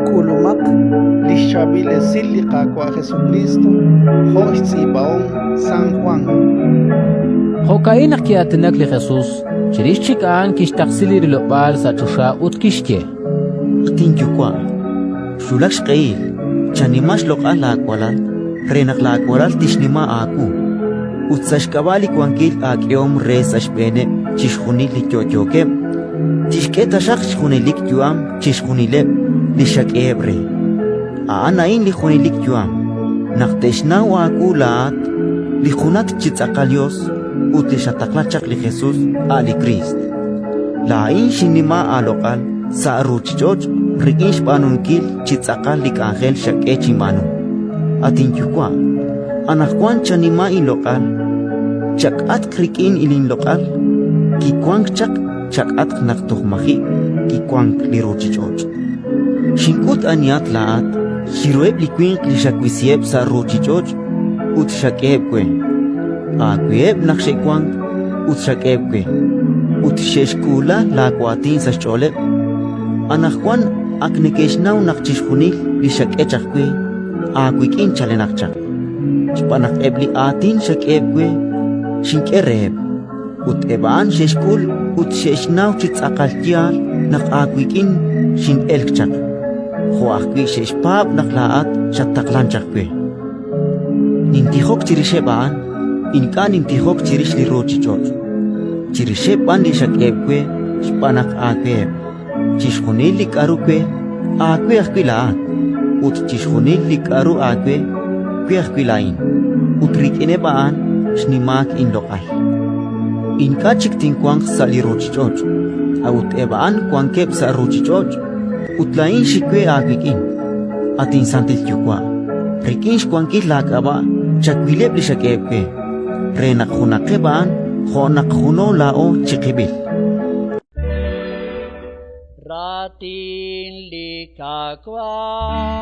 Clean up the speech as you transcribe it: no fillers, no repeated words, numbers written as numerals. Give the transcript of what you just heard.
K'ulumaq li xChaab'il Esil li Qaawa' Jesukriist jo' xtz'iib'ahom San Jwan. Jo'ka'in naq ki'aatinak li Jesus. Chirix chik a'an kixtaqsi li rilob'aal sa' choxa ut kixye: At inYuwa', xwulak xq'ehil, chanima xloq'al laawalal re naq laawalal tixnima aawu. Ut sa' xk'ab'a' li wankil aak'ehom re sa' xb'eeneb' chixjunil li yo'yookeb', tixk'e taxaq xjunelik yu'am chixjunileb' li xak'eheb' re. A'an a'in li junelik yu'am: naq te'xnaw aawu laa'at, li junat chi tz'aqal Yos, ut li xataqla chaq li Jesus, a' li Kriist. Laa'in xinnima aaloq'al sa' ruuchich'och' rik'in xb'aanunkil chi tz'aqal li k'anjel xak'e chinb'aanu. At inYuwa', anaqwan chanima inloq'al, chak'atq rik'in linloq'al kiwank chaq chak'atq naq toj maji' kiwank li ruuchich'och'. Xink'ut anihat laa'at chiruheb' li winq li xawisiheb' sa' ruuchich'och' ut xak'eheb' we. Aaweheb' naq xe'wank ut xak'eheb' we, ut xe'xk'uula laawaatin sa' xch'ooleb'. Anaqwan ak neke'xnaw naq chixjunil li xak'e chaq we, aawik'in chalenaq chaq. Xb'aan naq eb' li aatin xak'eheb' we, xink'e reheb', ut eb' a'an xe'xk'ul ut xe'xnaw chi tz'aqal yaal naq aawik'in xin'elk chaq, jo' ajwi' xe'xpaab' naq laa'at xattaqlank chaq we. Nintijok chirixeb' a'an, ink'a' nintijok chirix li ruuchich'och', chirixeb' b'an li xak'eheb' we xb'aan naq aaweheb'. Chixjunil li k'aru we, aawe ajwi' laa'at, ut chixjunil li k'aru aawe, we ajwi' laa'in, ut rik'ineb' a'an xnimaak inloq'al. Ink'a' chik tinwanq sa' li ruuchich'och', a'ut eb' a'an wankeb' sa' ruuchich'och', ut laa'in xik we aawik'in. At inSantil Yuwa', rik'in xwankil laak'ab'a' chawileb' li xak'eheb' we, re naq junaqeb' a'an jo' naq juno laa'o chiqib'il. Raatin li Qaawa'.